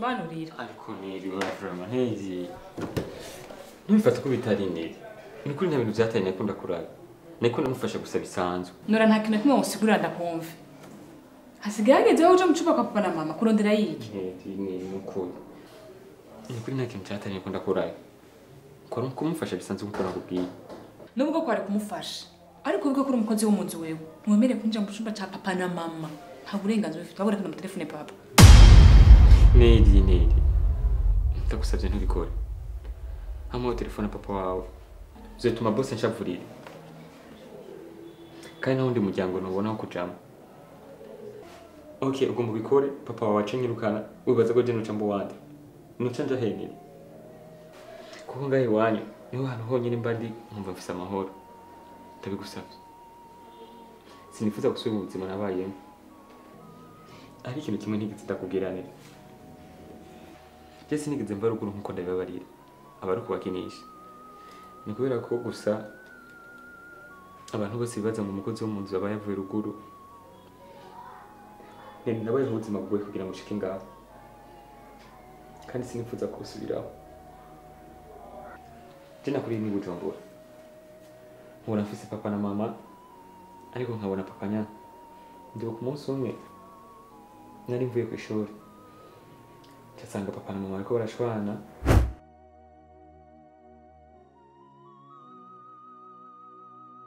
wonsobanurira. Ariko Neri vraiment ntezi. Ntubifata ko bitari Neri. Ni kuri nta bintu byatari nakunda kurara. Niko namufasha gusa bisanzwe. Nora nta kintu kimwe wosigurira ndakumva. Hasigaye hageze aho uja mu cumba kwa papa na mama kurondera yiki. Neri ni ukuri. Ni kuri nta kintu cyatari nakunda kurara. Kwari kumufasha bisanzwe nkuko nakubwiye. Nubwo kwari kumufasha. Ariko ubwo kuri umukozi wo mu nzu wewe, ntiwemere kwinjira mu cumba ca papa na mama. Nta burenganzira ufite, wabura kana mu telefone papa. Neri Neri. Ndagusabye ntubikore. Hamo telefone papa wawe. Uzotuma boss nshavurire. Kandi nta wundi muryango nubona wo kujamo. Okay, ugomba ubikore, papa wawe ace nyirukana, wibaza ko je nuca mbo wande. Nuca nja he Neri. Kuko ngahe iwanyu niho hantu honyine mba ndi nkumva mfise amahoro. Ndabigusabye. Sinifuza gusubira mu buzima nabayemo. Ari ikintu kimwe ntigeze ndakubwira Neri. Je sinigeze mva ruguru nkuko ndabibabarira. Aba ari ukubakinisha. Ni kubera ko gusa abantu bose bibaza ngo umukozi wo mu nzu aba yavuye ruguru. Neri nabayeho ubuzima bugoye kugira ngo nshike ngaho. Kandi sinifuza kubusubiraho. Je nakuriye ni Bujumbura. Nkura mfise papa na mama, ariko nkabona papa nyana. Ndibuka umunsi umwe nari mvuye ku ishuri. Nsanga papa na mama bariko barashwana.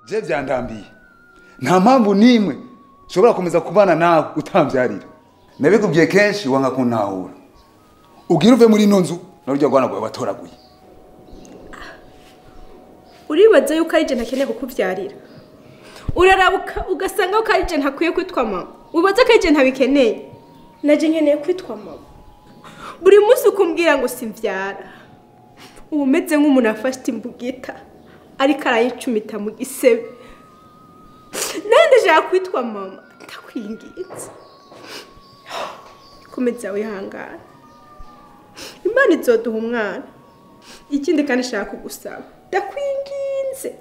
Je byandambiye. Nta mpamvu nimwe nshobora komeza kubana nawe utambyarira. Nabikubwiye kenshi wanga kuntahura. Ugira uve muri ino nzu naryo rwana gwawe watoraguye. Uribaza yuko ari je ntakeneye kukuvyarira. Urarabuka ugasanga ko ari je ntakwiye kwitwa mama. Ubaza ko ari je ntabikeneye. Naje nkeneye kwitwa mama. Buri munsi ukumbwira ngo simvyara. Ubu umeze nk'umuntu afashe imbugita ariko arayicumita mu gisebe. Nande ndashaka kwitwa mama, ndakwinginze. Komeza wihangana. Imana izoduha umwana. Ikindi kandi nshaka kugusaba. Ndakwinginze.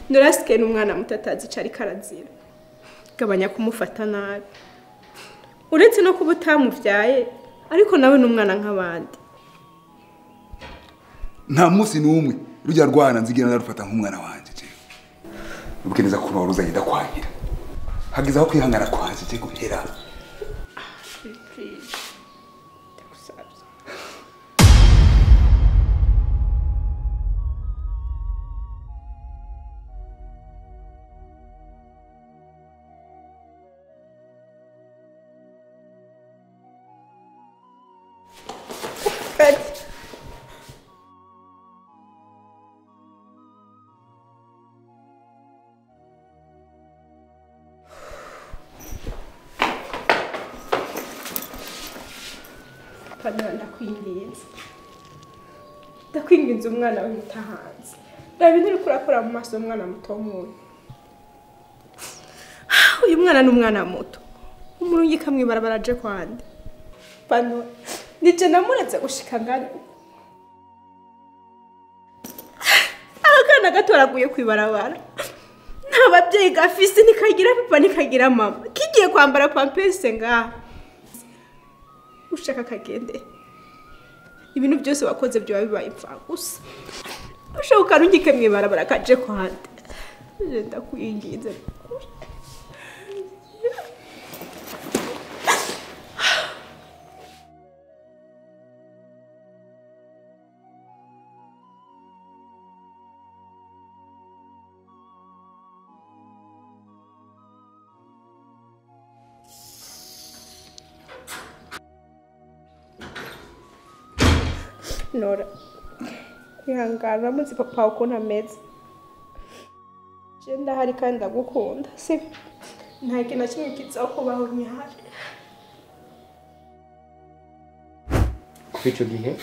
Norasike n'umwana muto atazi ico ariko arazira. Gabanya kumufata nabi. Uretse no kuba utamuvyaye, ariko nawe n'umwana nk'abandi. Nta munsi n'umwe rujya rwana nzigera narufata nk'umwana wanje je. Ubukeneza kuba waruzanye ndakwangira. Hagize aho kwihangana kwanje je guhera. Please. Ndagusabye. Ndakwinginze. Ndakwinginze umwana we muto hanze. Raba ibintu uriko urakora mu maso y'umwana muto nk'uyu. Uyu mwana ni umwana muto. Umurungika mw'ibarabara aje kwande. Pano nije namuretse gushika ngana. Akana gatoraguye kw'ibarabara. Nta babyeyi gafise, nikagira papa nikagira mama. Kigiye kwambara pampers ngaha. Ushaka kagende. Ibintu byose wakoze byo bibaye imfa gusa. Ushaka ukarungike mw'ibarabara kaje kwande. Ndakwinginze. Nora, ihangana uramuzi papa ukuntu ameze. Je ndahari kandi ndagukunda, sibyo? Nta kintu na kimwe kizokubaho nkihari. Kuva ico gihe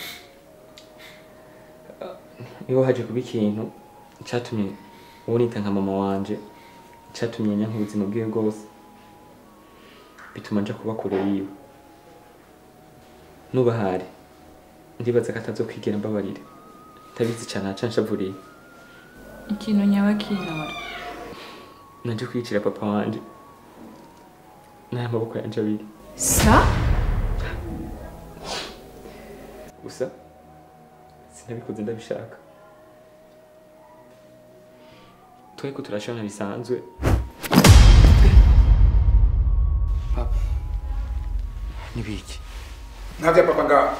niho haje kuba ikintu catumye uwo nita nka mama wanje, catumye nyanka ubuzima bwiwe bwose, bituma nja kuba kure yiwe. Nubahari ndibaza ko atazokwigera mbabarira. Ndabizi cane aca nshavuriye. Ikintu nyaba kinora. Naje kwicira papa wanje n'aya maboko yanje abiri. Sa? Gusa sinabikoze ndabishaka. Twariko turashana bisanzwe. Papa. Nibiki? Ntavya papa nga.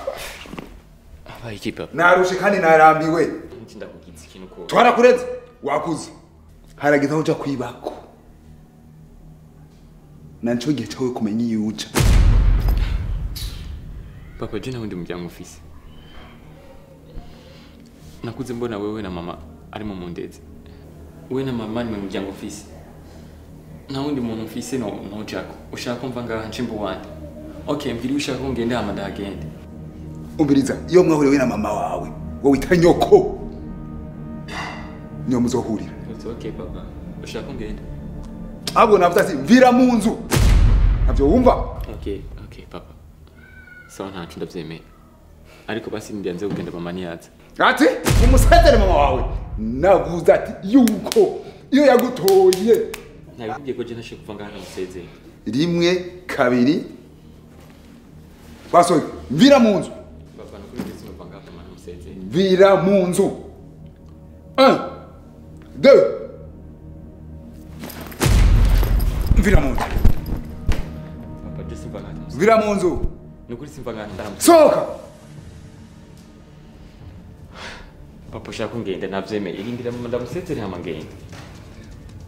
Abaye iki papa? Narushe kandi narambiwe. Niki ndakugize ikintu ko. Twarakureze wakuze. Harageze aho uja kwibako. Nanco gihe cyawe kumenya iyo uja. Papa je nawe ndi muryango ufise. Nakuze mbona wewe na mama arimo mu ndeze. Wewe na mama ni muryango ufise. Na wundi muntu ufise no nojako. Ushaka kumva ngaha nshimbo wande. Okay, mbwira ushaka ko ngenda hama ndagende. Umviriza, iyo mwahuriwe na mama wawe, wowe wita nyoko. Niyo muzohurira. It's okay papa. Ushaka ko ngenda? Ahubwo navuze ati mvira mu nzu. Ntabyo wumva? Okay, okay papa. Sawa ntacu ndavyemeye. Ariko basi ndianze kugenda mama niyaza. Ati umusezere mama wawe. Navuze ati yuko iyo yagutoye. Nabikubwiye ko je ntashe kuva ngaha namusezeye. Rimwe, kabiri. Basohoye mvira mu nzu. Papa nukuri ndetse nova ngaha mama namusezeye. Mvira mu nzu. 1 2 Mvira mu nzu. Papa je simva ngaha. Mvira mu nzu. Nukuri simva ngaha ndaramusezeye. Sohoka. Papa ushaka ngenda navyemeye. Irindira mama ndamusezere hama ngenda.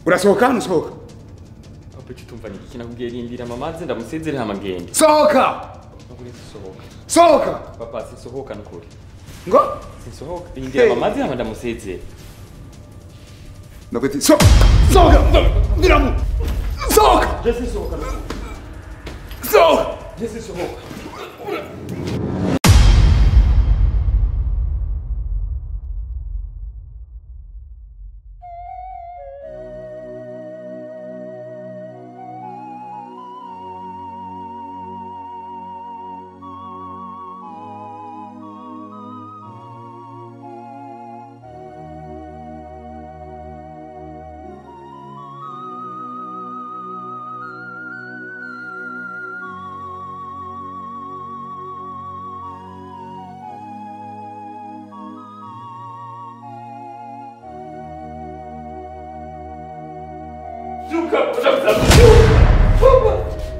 Urasohoka hano sohoka. Papa icyo utumva ni iki nakubwiye rindira mama aze ndamusezere hama ngenda. Sohoka. Nukuri sinsohoka. Sohoka. Papa sinsohoka nukuri. Ngo? Sinsohoka. Rindira mama aze hama ndamusezere. Ndakwiti sohoka. Sohoka. Mvira mu. Sohoka. Je sinsohoka nukuri. Sohoka. Je sinsohoka.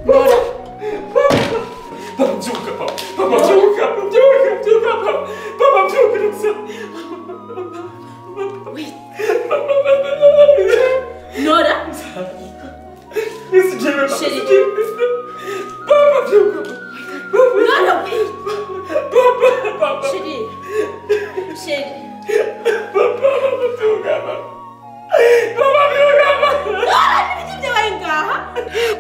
Nora. Nora, wait. Chérie. Chérie.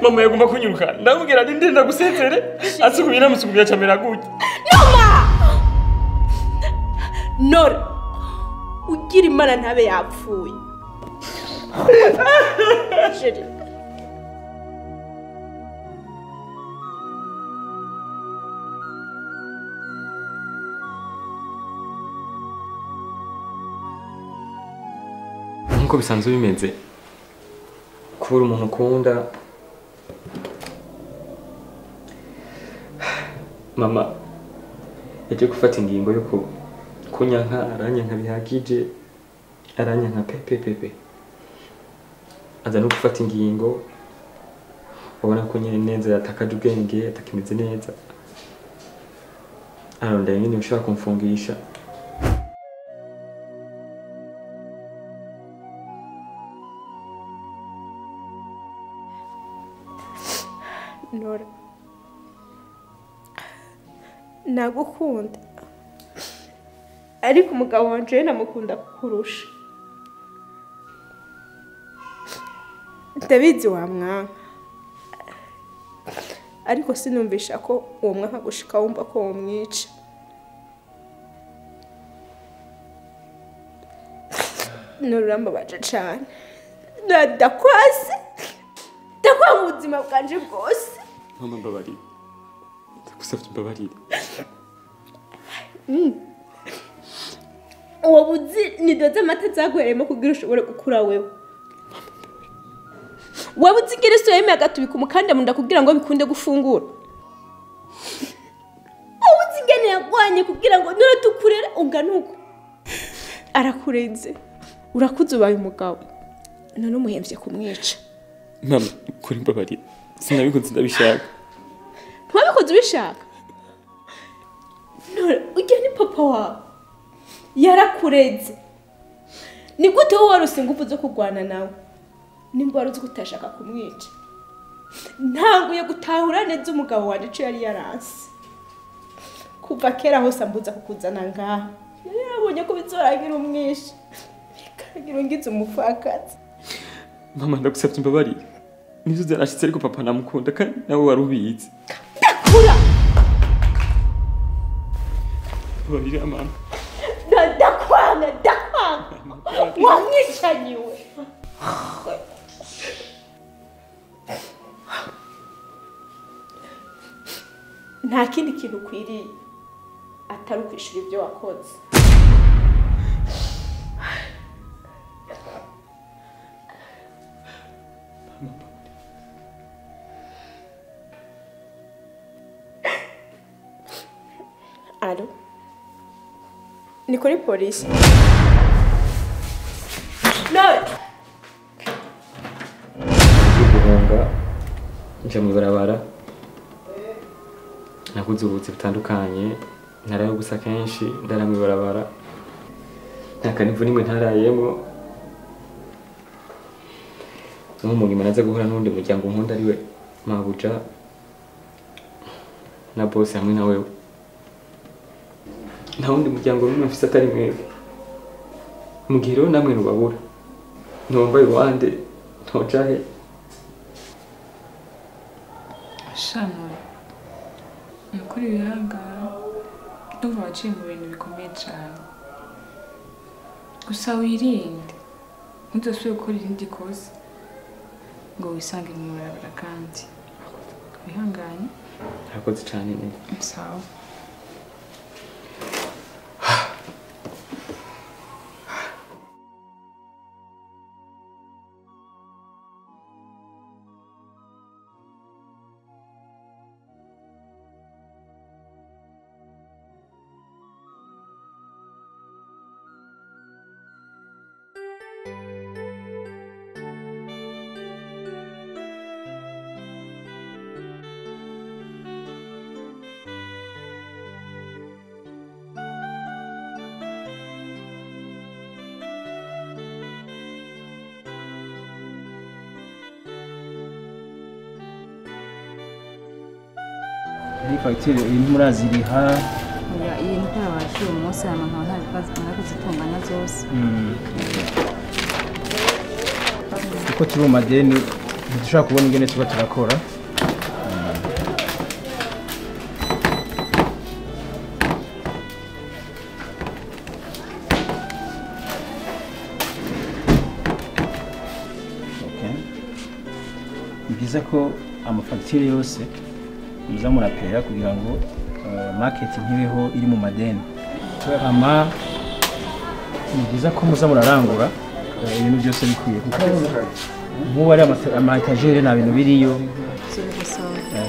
Mama yagomba kunyuruka ndamubwira nti ndenda gusezere asukubira musukubira camera gutya. Noma. Nora. Ugira Imana ntabe yapfuye. Chérie. Nkuko bisanzwe bimeze kubura umuntu ukunda. Mama yaje gufata ingingo yo kunyanka aranyanka bihagije aranyanka pepepepe aza no gufata ingingo ubona ko nyine neza yatakaje ubwenge atakimeze neza arondera nyine ushaka kumfungisha. Nora nagukunda ariko umugabo wanje namukunda kukurusha. Ndabizi wa mwanka ariko sinumvisha ko uwo mwanka gushika wumva ko womwica. Nora urambabaje cane. Ndakwase ndakwanga ubuzima bwanje bwose. Mama mbabarira. Ndagusavye mbabarira. Uwo buzi nidoze amata zaguhereyemo kugira ushobore gukura wewe. Wewe uzi ingene so yemeye agatubika umukanda munda kugira ngo bikunde gufungura. Ubu uzi ingene yagwanye kugira ngo ungana uko arakurenze urakuze ubaye umugabo none umuhemvye kumwica. Mama kuri mbabarira sinabikoze ndabishaka. Ntiwabikoze ubishaka? None ujya ni papa wawe yarakureze, ni gute wowe waruse ingufu zo kurwana nawe nimba wari uzi ko utashaka kumwica? Ntanguye gutahura neza umugabo wanje ico yari yaranse kuva kera hose ambuza kukuzana ngaha, yari yarabonye ko bizorangira umwishe bikarangira ungize umupfakazi. Mama ndagusavye imbabarire, nivyo vyarashitse ariko papa namukunda kandi nawe wari ubizi. Ndakura mbabarira mama. Ndakwanga ndakwanga wamwicanyiwe. Nta kindi kintu ukwiriye atari ukwishura ibyo wakoze. Alo, ni kuri polisi? No! Guhunga nja mw'ibarabara naguze ubuzi butandukanye, ntaraye gusa kenshi ndara mw'ibarabara, nta kanivu nimwe ntarayemo. Mu nyuma naza guhura n'undi muryango nkunda ariwe mabuja na boss hamwe na wewe. Nta wundi muryango n'umwe mfise atari mwebwe. Mu gihe rero namwe nubabura ntumva iruhande ntojahe. Shanura nukuri wihangana, ndumva waciye mu bintu bikomeye cane, gusa wirinde ntuzosubire gukora irindi kosa ngo wisange mw'ibarabara kandi wihangane. Urakoze cane nene. Sawa. Iyi fagitire iyi muraziriha? Oya, iyi ni kubera wakira umunsi hama nkaba ntabikoze zose. Kuko turi mu madeni ntidushobora kubona ingene tuba turakora. Ni byiza ko amafagitire yose muza murapera kugira ngo market ntibeho iri mu madeni. Ama ni byiza ko muza murarangura ibintu byose bikwiye, kuko nk'ubu ari ama etagere nta bintu biriyo,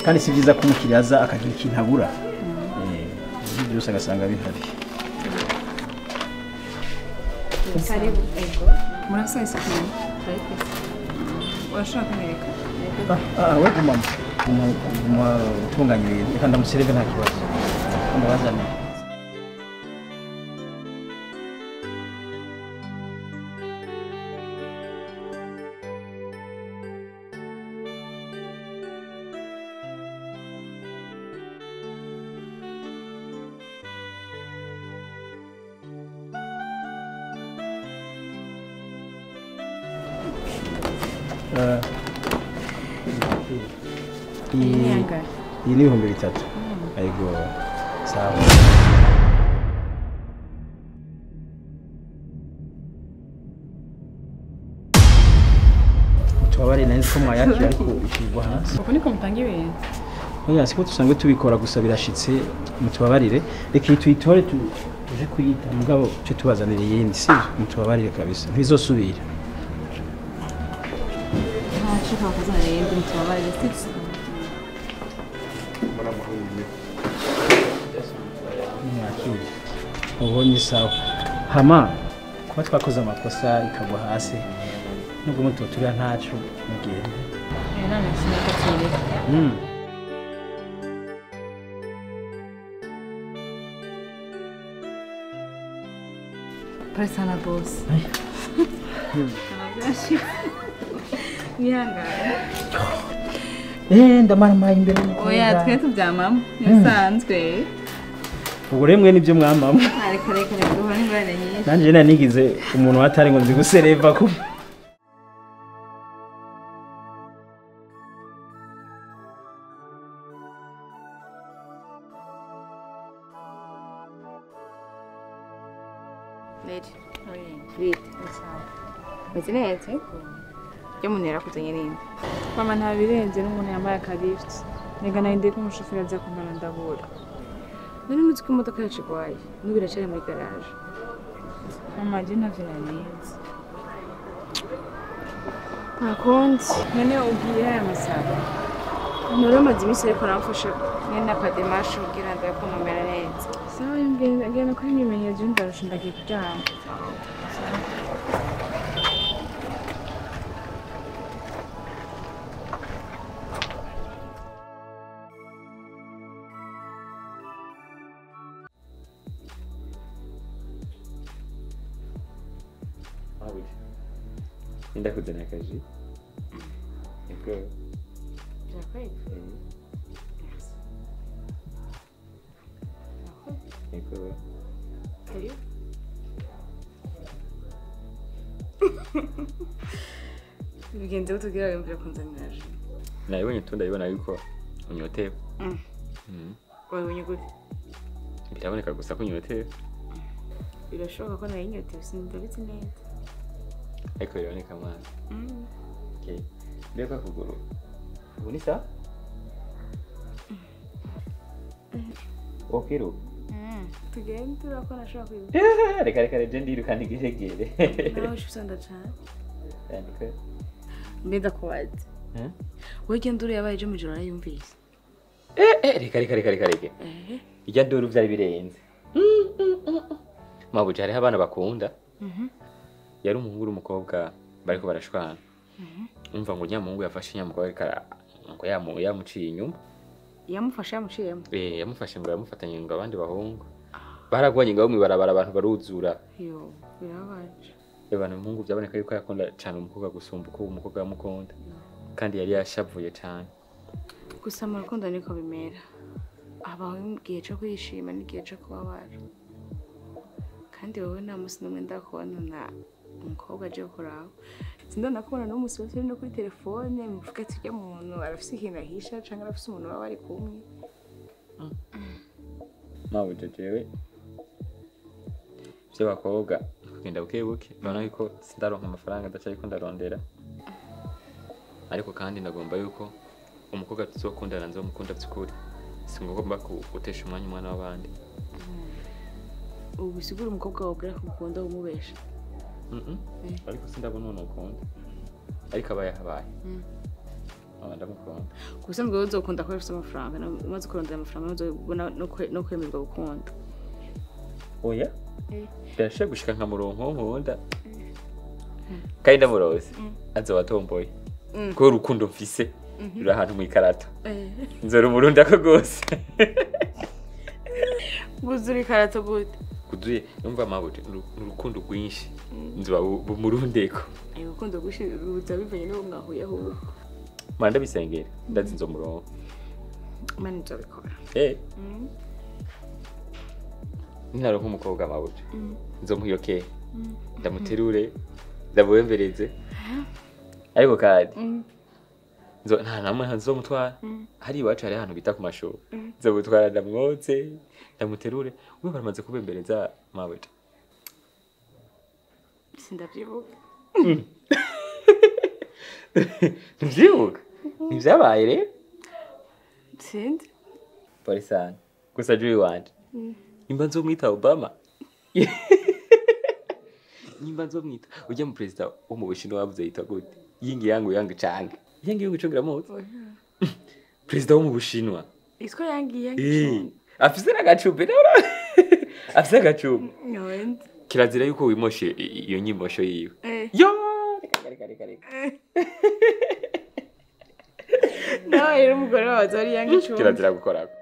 kandi si byiza ko umukiriya aza akagira ikintu abura, ibyo byose agasanga bihari. Karibu. Murasa ice cream. Urashobora kumwereka? We gumamo guma utunganya ibintu, reka ndamusereve nta kibazo ndabazaniye. Iyi ni 3000. Yego, sawa. Tubabare nari ko mwayakira ariko ikigwa hasi. Uko niko mutanga ibintu? Oya, siko dusanzwe tubikora gusa birashitse, mutubabarire. Reka tuyitore tuje kuyita mugabo cyo tubazanira iyindi, sivyo? Mutubabarire kabisa. Ntizosubira. Ntacyo bakuzanira iyindi, mutubabarire sivyo? Mwakire. Ubu ni sawa. Hama kuba twakoze amakosa ikagwa hasi nubwo mutoturira ntaco mugende. Nane sinakatire. Pare sana boss. Nihangane. Ndamaramaye imbere. Oya twe tuvyamamo nisanzwe. Ubwo remwe nivyo mwamamo. Ariko reka duhura n'ingorane nyinshi. Nanje nanigize umuntu watari ngo nzi gusereva ko. Meze neza yo umuntu yarakuzanye ninde? Mama nta birenze n'umuntu yambaye akalift. Nega nari ko umushoferi aza kumbana ndabura. None ntuzi ko imodoka yacu igwaye n'ubu iracari muri garage. Mama je ntavyo nari nzi. Nta kundi. None ugiye aya masaha? Nari amaze iminsi ariko aramfasha nyene akademashe kugira ndakomera neza. Sawa ngenda kuri imyimenyerezo y'indarusha ndagiye kuryama. Ndakuzana akaji. Yego. Birakwega. Yego. Karibu. Bigenze gute kugira wiyumvire kunzanira ji? Nabibonye tu ndabibona yuko unyotewe. Wabibonye gute? Biraboneka gusa ko unyotewe. Birashoboka ko nari nyotewe sindabizi neza. Ariko biraboneka mwana. Okay. Mbega kuguru. Ubu ni sawa? Wokiruka? Tugende urako nashobora kwiruka. Reka reka rero ndiruka ntigeregere. Nawe usanga cyane. Yandika. Mbe ndakubaza. Wowe igenda uri yabaye ejo mw'ijoro narayumvise. Reka reka reka reka reka. Ijya nduru vyari birenze. Mabuja hariho abana bakunda. Yari umuhungu n'umukobwa bariko barashwana. Umva ngo nyamuhungu yafashe nyamukobwa ariko ngo yamuciye inyuma. Yamufashe yamuciyemo? Yamufashe ngo yamufatanye ngo abandi bahungu. Baragwanye ngo mw'ibarabara abantu baruzura. Yo, birababaje. Abantu umuhungu byaboneka yuko yakunda cyane umukobwa gusumba uko umukobwa yamukunda. Kandi yari yashavuye cyane. Gusa mu rukundo niko bimera. Habaho igihe cyo kwishima n'igihe cyo kubabara. Kandi wowe nta munsi n'umwe ndakubona na umukobwa aje kuraba. Sindana kubona no munsi wose no kuri telefone muvuga ati ujya muntu arafise ikintu ahisha canke arafise umuntu baba bari kumwe. Mabuja jewe vy'abakobwa kugenda buke buke urabona yuko sindaronka amafaranga ndacariko ndarondera. Ariko kandi ndagomba yuko umukobwa tuzokundana nzomukunda by'ukuri. Singomba gutesha umwanya umwana w'abandi. Ubu bisigura umukobwa wawe ubwira ko ukunda umubesha. Ariko sindabona uwo nukunda. Ariko abaye habaye. Ndamukunda. Kubusanzwe wowe uzokunda ko ufite amafaranga, umaze kurondera amafaranga uzobona no kwemererwa gukunda. Oya? Birashobora gushika nka muronko nkunda. Kandi ndamurose. Azoba atomboye. Kuko urukundo mfise ruri ahantu mw'ikarata. Nzora umurundako rwose. Buzura ikarato gute? Kuzuye numva mabuja urukundo rwinshi. Nzoba bumurundeko. Urukundo rwinshi ruza bivanye n'uwo mwahuye ahubwo. Mana ndabisengera ndazi nzomuronka. Mana nzobikora. Ninaronka umukobwa mabuja. Nzomuhiyokeye. Ndamuterure, ndamubembereze. Ariko kandi nzo nta namwe nzomutwara. Hari iwacu hari ahantu bita ku mashuri. Nzomutwara ndamwotse, ndamuterure. We baramaze kubembereza mabuja. Sindavyibuka. Ntivyibuka? Ntivyabaye rero? Sindi. Pole sana. Gusa juu wanje. Nimba nzomwita Obama. Nimba nzomwita ujya mu president wo mu Bushinwa wavuze yitwa gute? Yingi yangu yangu change. Yangi yangu chongira motsi. President wo mu Bushinwa. Isiko yangi yangu. Afise n'agacupe nawe. Afise agacupa. Kirazira yuko wimoshe iyo nyimosho yiwe. Yo, reka reka reka. Nawe rero umugore wawe ari yanga icumbi. Kirazira gukorako.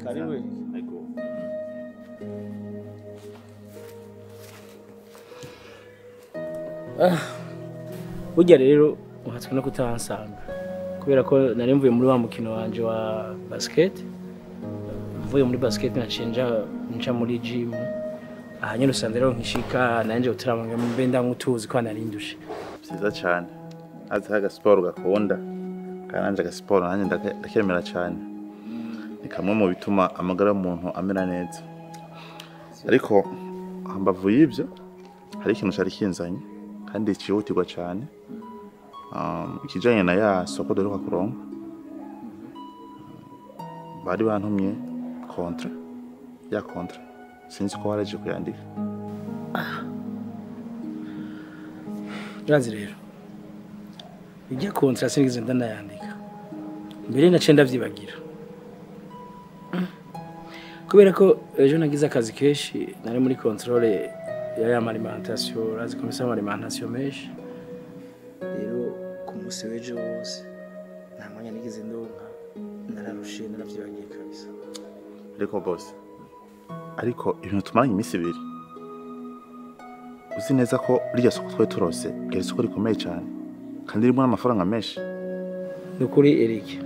Karibu. Burya rero uhatswe no kutahansanga kubera ko nari mvuye muri wa mukino wanje wa basket, mvuye muri basket naciye nca muri gym, aha nyene usanga rero nkishika nanje uturamanga mbe ndankutuzi ko narindushe. Byiza cyane azi aga sport gakunda kandi nanje aga sport nanje ndakemera cyane, ni kamwe mu bituma amagara y'umuntu amera neza. Ariko hambavu y'ibyo hari ikintu cyari kinzanye kandi cyihutirwa cyane, ikijanye na ya soko duheruka kuronka. Bari bantumye kontra ya kontra, sinzi ko waraje kuyandika. Urazi rero ijya kontra sinigeze ndanayandika mbere, naciye ndavyibagira kubera ko ejo nagize akazi kenshi, nari muri controle ya alimentation, urazi ko misa alimentation menshi. Rero ku munsi w'ejo wose nta mwanya nigeze ndonka, nararushe naravyibagiye kabisa. Ariko boss, ariko ibintu tumaranye iminsi ibiri, uzi neza ko rirya soko twari turose ryari isoko rikomeye cyane kandi ririmo n'amafaranga menshi. Ni ukuri Eric,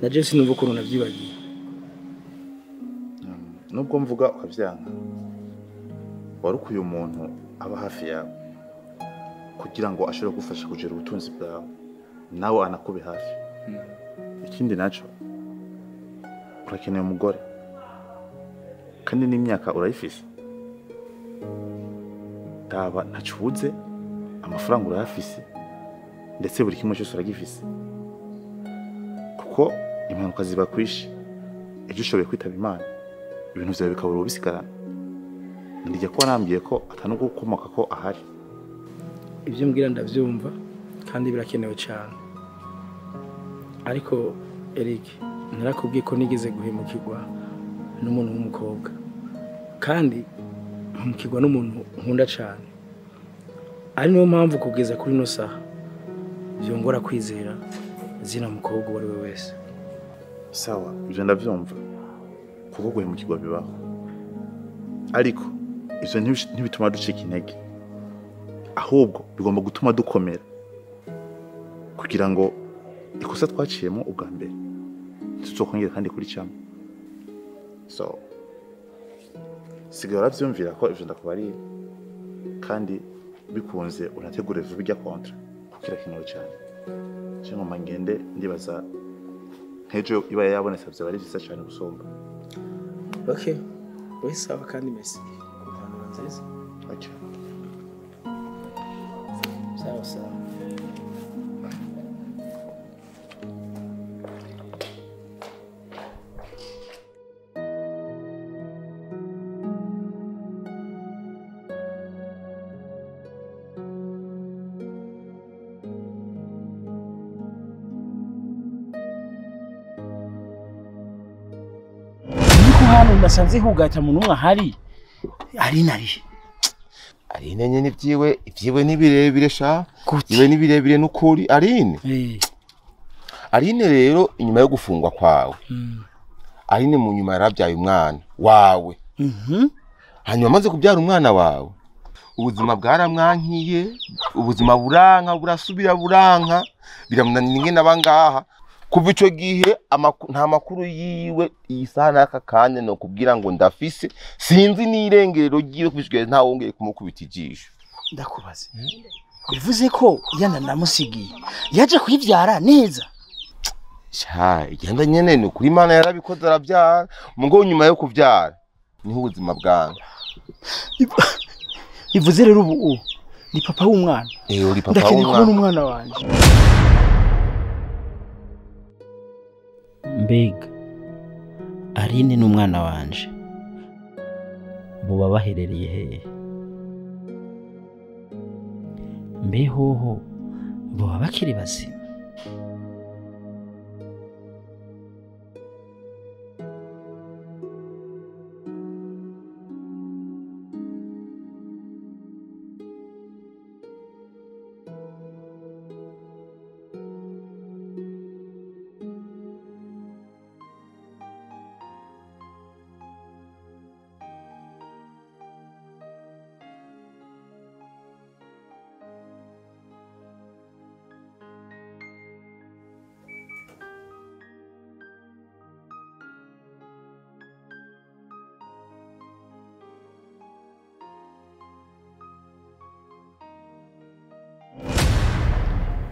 na je sinumva ukuntu navyibagiye. Nubwo mvuga ukavyanka, wari ukuye umuntu aba hafi yawe kugira ngo ashobore kugufasha kugera ubutunzi bwawe, nawe anakube hafi. Ikindi naco, urakeneye umugore kandi n'imyaka urayifise, taba ntacubuze, amafaranga urayafise, ndetse buri kimwe cyose uragifise, kuko impanuka ziba kwishi. Ejo ushoboye kwitaba Imana ibintu vyawe bikabura ubisigarana. Ndijya ko warambwiye ko atanugukomoka ko ahari. Ibyo mbwira ndavyumva kandi birakenewe cyane, ariko Eric narakubwiye ko nigeze guhemukirwa n'umuntu w'umukobwa, kandi mpemukirwa n'umuntu nkunda cyane, ari niyo mpamvu kugeza kuri ino saha byongora kwizera zina mukobwa uwo ari we wese. Sawa, ibyo ndavyumva kuko guhemukirwa bibaho, ariko ivyo ntibituma ducika intege, ahubwo bigomba gutuma dukomera kugira ngo ikosa twaciyemo ubwa mbere tuzokongera kandi kuricamo. So sigara uravyumvira ko ivyo ndakubariye, kandi bikunze unategure vuba ijya kontra kuko irakenewe cyane. Cyangwa ngende ndibaza nk'ejo iba yabonetse byaba ari byiza cyane gusumba. Okay, we sawa kandi merci ku mpanuro nziza. Okay. Sawa sawa. Nasanze hugata muntu umwe ahari ari nari Arine nyene ivyiwe ni birebire sha, iwe ni birebire nukuri Arine. Aline rero inyuma yo gufungwa kwawe. Aline mu nyuma yarabyaye umwana wawe. Hanyuma amaze kubyara umwana wawe, ubuzima bwaramwankiye, ubuzima buranka, burasubira buranka, biramunanira ingene abangaha. Kuva ico gihe nta makuru yiwe iyi saha n'aka kanya no kubwira ngo ndafise, sinzi n'irengerero ryiwe kubishwe nta wongeye kumukubita ijisho. Ndakubaze. Bivuze ko yana namusigiye yaje kuyivyara neza. Sha, igenda nyene ni kuri Imana yarabikoze arabyara, mugo nyuma yo kuvyara niho ubuzima bwanka. Bivuze rero ubu ni papa w'umwana. Uri papa Ndakeneye w'umwana. kubona umwana wanje. Mbega Aline n'umwana wanje boba baherereye hehe? Mbehoho boba bakiri bazima?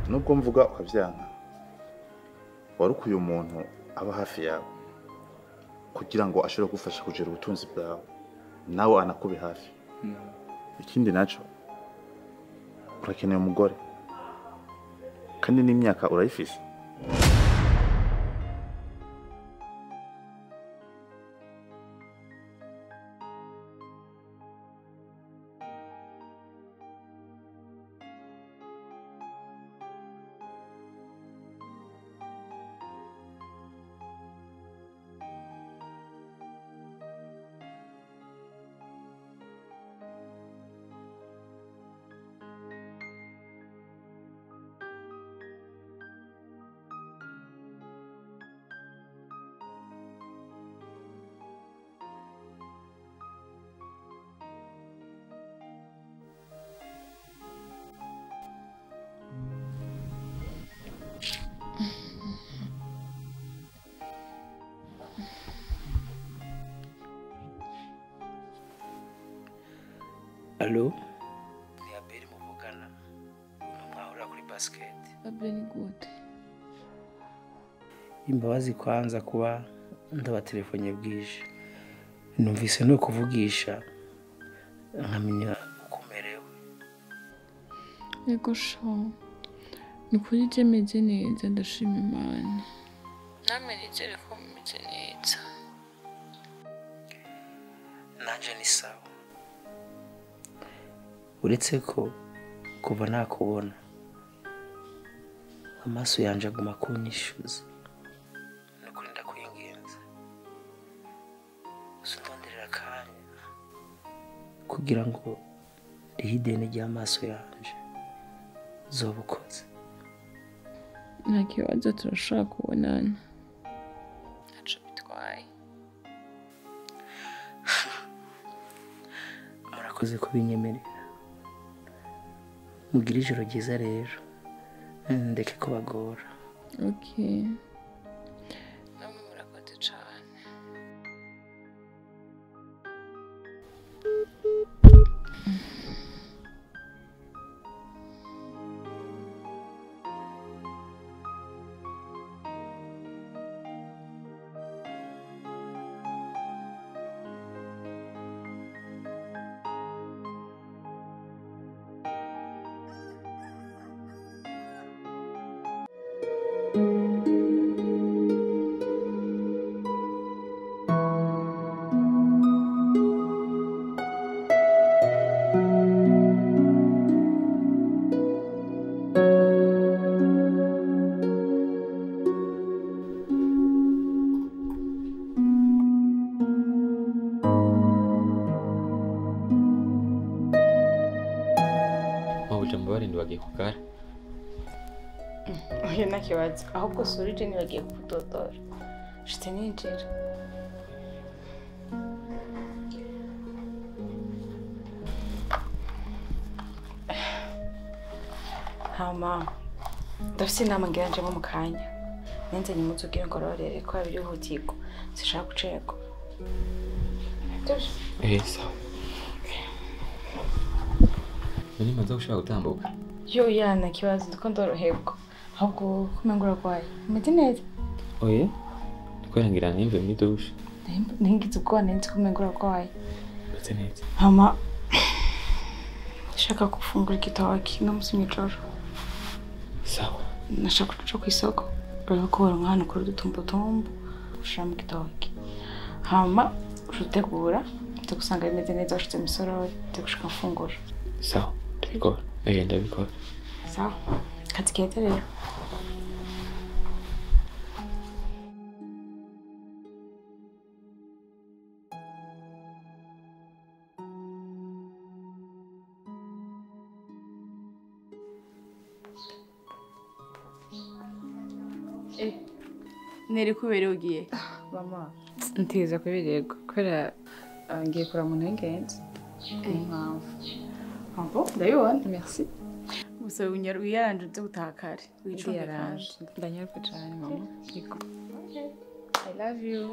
Nubwo mvuga ukavyanka, warukuye umuntu aba hafi yawe kugira ngo ashobore kugufasha kugera ubutunzi bwawe, nawe anakube hafi. Ikindi naco, urakeneye umugore kandi n'imyaka urayifise. Allo? Ni Abeli muvugana. Mwahurira kuri basket. Abeli ni gute? Imbabazi kwanza kuba ndabatelefone bwije. Numvise no kuvugisha nkamenya uko umerewe. Yego sho. Ni kuri je meze neza ndashima Imana. Namwe nizere ko mumeze neza. Nanje ni sawa. Uretse ko kuva nakubona amaso yanje aguma kunyishuza. Nukuri ndakwinginze, usundonderera akanya kugira ngo rihe ideni ry'amaso yanje uzoba ukoze. Nta kibazo, turashobora kubonana. Ntaco bitwaye. Murakoze kubinyemerera. Mugire ijoro ryiza rero, ndeke kubagora. Okay. Namwe murakoze cane. Mabuja mbabarinde wagiye kugara. Oya nta kibazo ahubwo surije nibagiye kukudodora nshitse ninjira. Hama ndafise inama ngira njemo mu kanya nenze nyimuze ugira ngororere ko birihutirwa sinshaka gucererwa. Sawa. Nani maze gushaka gutambuka? Yo ya nta kibazo ndiko ndoroherwa ahubwo kumenga urarwaye umeze neza? Oya ndiko ngira nimve muri douche. Ningize ubwoba nzi kumenga urarwaye. Meze neza. Hama nshaka gufungura igitoki no musi mw'ijoro. Sawa. Nashaka kuja kw'isoko urabona ko baronka hano kuri udutumbutumbu ushira mu gitoki hama utegura ndagusanga bimeze neza washize imisorori ndagushika mfungura. Sawa ndabikora. Ndabikora. Sawa kazi keza rero. Neri kubera ugiye mama ntiza kubererwa kubera ngiye kura umuntu w'ingenzi impamvu abo ndabibona merci gusa wiyaranje uze gutaha kare wicunge kandi ndanyaruka cyane mama. Yego I love you.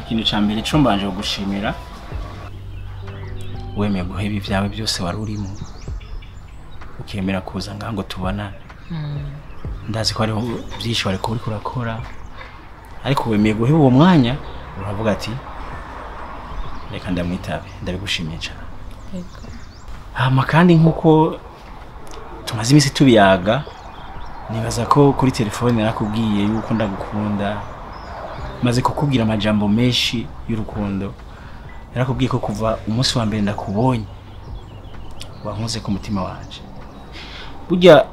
Ikintu ca mbere co mbanje kugushimira wemeye guheba ibyawe byose wari urimo ukemera kuza ngaha ngo tubonane. Ndazi ko hariho byinshi wari kuba uriko urakora ariko wemeye guheba uwo mwanya uravuga ati reka ndamwitabe ndabigushimiye cyane. Hama kandi nkuko tumaze iminsi tubiyaga nibaza ko kuri telefone narakubwiye yuko ndagukunda maze kukubwira amajambo menshi y'urukundo narakubwiye ko kuva umunsi wa mbere ndakubonye wankoze ku mutima wanje. Burya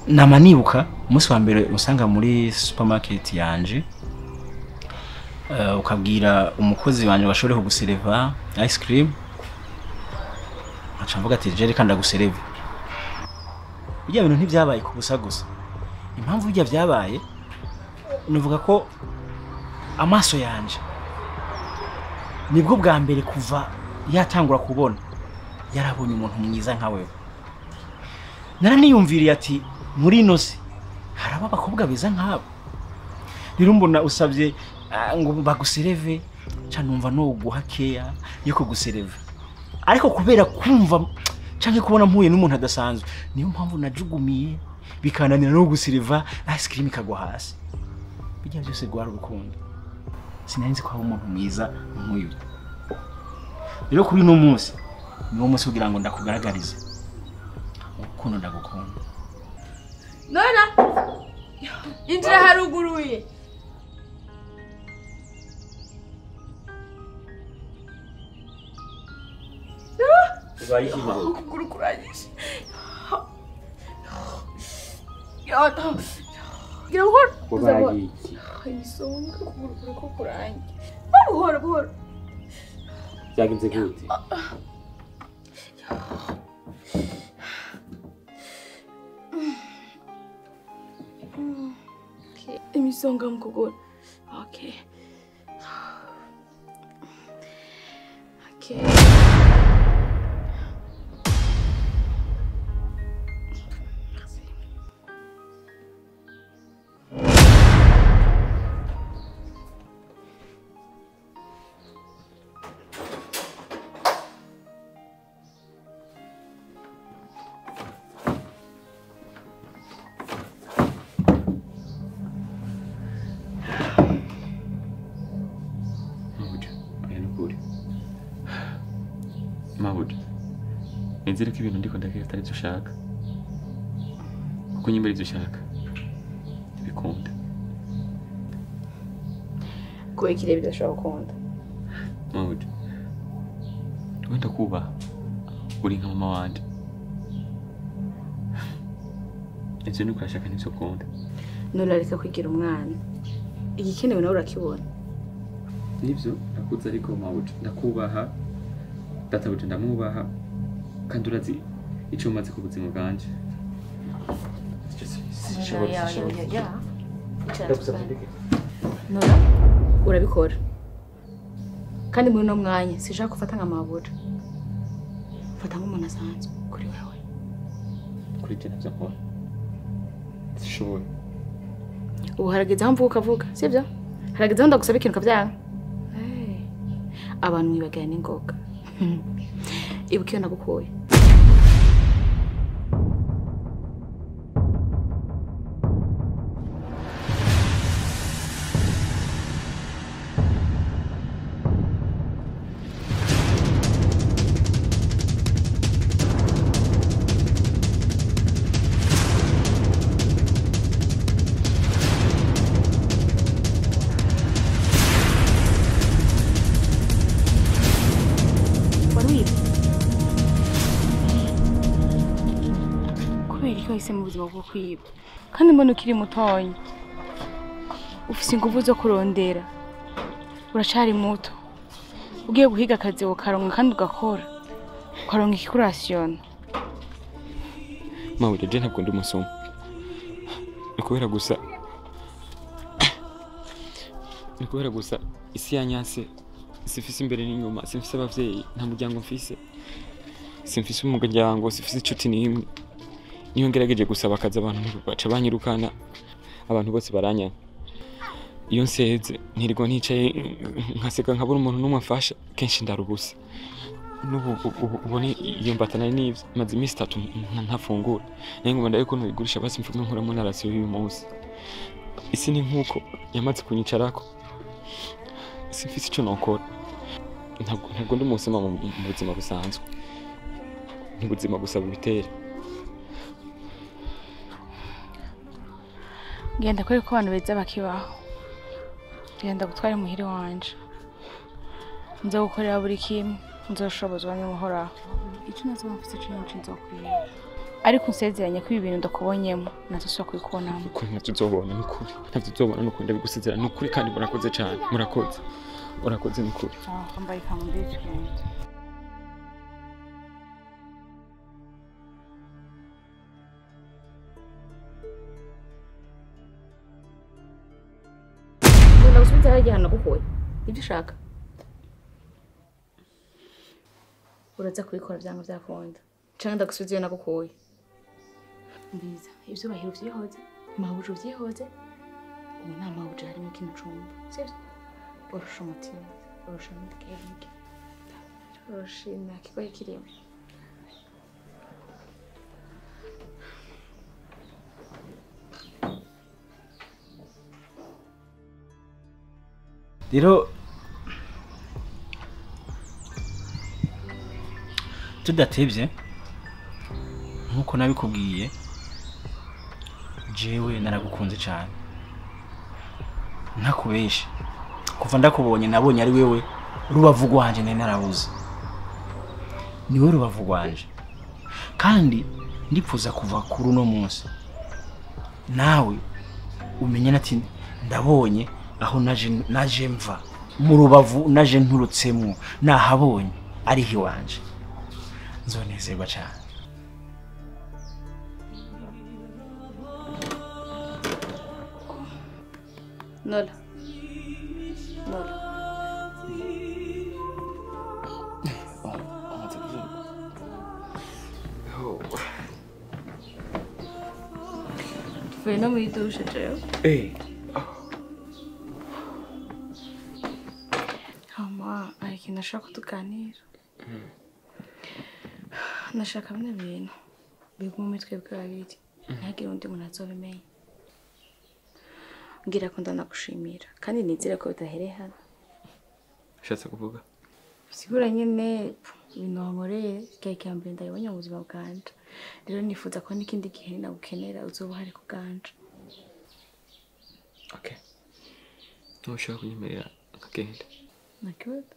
nama nibuka umunsi wa mbere usanga muri supermarket yanje ukabwira umukozi wanje bashobore kugusereva ice cream aca mvuga ati je reka ndagusereve. Burya bintu ntivyabaye kubusa gusa impamvu burya vyabaye nuvuga ko amaso yanje nibwo bwa mbere kuva yatangura kubona yarabonye umuntu mwiza nka wewe. Naraniyumviriye ati muri ino si haraba abakobwa beza nk'abo. Rero mbona usabye ngo bagusereve ca numva no guha keya yo kugusereva ariko kubera kumva canke kubona mpuye n'umuntu adasanzwe niyo mpamvu najugumiye bikananira no gusereva ice cream ikagwa hasi. Bijya byose gwara urukundo sinari ko hari umuntu mwiza nk'uyu. Rero kuri uno munsi niwo munsi kugira ngo ndakugaragarize urukundo ndagukunda. Nora injira haruguruye. Ukuguru kuranyishe. Gira buhoro. Wabaye iki? Isonga ukuguru kuriko kurangiye. Buhoro buhoro. Byagenze gute? Imisonga mu kuguru. Okay. Mabuja, nizere ko ibintu ndiko ndakeka atari byo ushaka. Kuko nyimba ari byo ushaka ntibikunda. Kubera ikirere bidashobora gukunda. Mabuja, wenda kubaha uri nka mama wanje. Ivyo niko ashaka nivyo ukunda. Nurareka kwigira umwana. Igikenewe nawe urakibona. Nivyo nakuze ariko mabuja ndakubaha, databuja ndamwubaha, kandi urazi ico umaze ku buzima bwanje. Nora, urabikora. Kandi muri uno mwanya sinshaka gufata nka mabuja. Fata nk'umuntu asanzwe kuri wewe. Kuri je ntavyo nkora. Sishoboye. Ubu harageze aho mvuga ukavuga, sibyo? Harageze aho ndagusaba ikintu ukavyanga. Abantu mwibagirana n'ingoga. Ibuka iyo nagukuye. Mu buzima bwo kwiba kandi mbona ukiri mutonya ufise ingufu zo kurondera, uracari muto, ugiye guhiga akazi ukaronka kandi ugakora ukaronka ikikurasiyona. Mabuja, je ntabwo ndi umusuma. Ni kubera gusa isi yanyanse, simfise imbere n'inyuma, simfise abavyeyi, nta muryango mfise, simfise umuryango, simfise inshuti n'imwe. Niyo ngerageje gusaba akazi abantu baca banyirukana, abantu bose baranyanga. Iyo nseze ntirirwa nicaye nkaseka nkabura umuntu n'umwe amfasha, kenshi ndarubusa. N'ubu ubone iyo mbatana n'ivyo maze iminsi 3 ntafungura. Nayo ngomba ndabe ukuntu bigurisha basi mfume nkuramo na rasiyo y'uyu munsi. Isi ni nkuko yamaze kunyicarako, simfise ico nokora. Ntabwo ndi umusuma mu buzima busanzwe, ni ubuzima gusa bubitera. Ngenda kuri ko abantu beza bakibaho. Ngenda gutwara muhiri wanje. Nzogukorera buri kimwe, nzoshobozwa n'Uhoraho. Icyo nazoba mfise cinshi nzokwiba. Ariko nsezeranye ko ibi bintu ndakubonyemo, natosubira kubikubonamo. Ukuri ntavyo uzobona n'ukuri. Ntavyo uzobona n'ukuri ndabigusezerana n'ukuri kandi murakoze cane. Murakoze. Urakoze n'ukuri. Mbaye ikambi tugenda. Igihano nagukuye nibyo ushaka uraza kubikora byanga byakunda canke ndagusubiza iyo nagukuye. Mbiza ivyubahiro uvyihoze, mabuja uvyihoze, ubu nta mabuja harimo kino cumba, sivyo? Urusha umutima, urusha n'ubwenge, urusha nta kigoye kirimo. Rero tudatevye nkuko nabikubwiye, jewe naragukunze cyane ntakubeshe. Kuva ndakubonye nabonye ari wewe rubavu rwanje nari narabuze, niwe rubavu rwanje, kandi ndipfuza kuva kuri uno munsi nawe umenye ati ndabonye aho naje mva mu rubavu, naje nturutsemwo, nahabonye ari hiwanje, nzonezerwa cyane. Nola. Nola. Tuvuye no muri dushe jewe. Hama hari ikintu nashaka kutuganira. Nashaka bino bintu bigume muri twebwe babiri, ntihagire undi muntu azobimenya. Ngira ko ndanagushimira kandi nizere ko bidahereye hano. Ushatse kuvuga? Bisigura nyene Ibintu wankoreye ryari irya mbere ndabibonye mu buzima bwanje. Rero nifuza ko n'ikindi gihe nagukenera uzoba uhari ku bwanje. Okay. Ntushobora kunyemerera nkagenda? Nta kibazo.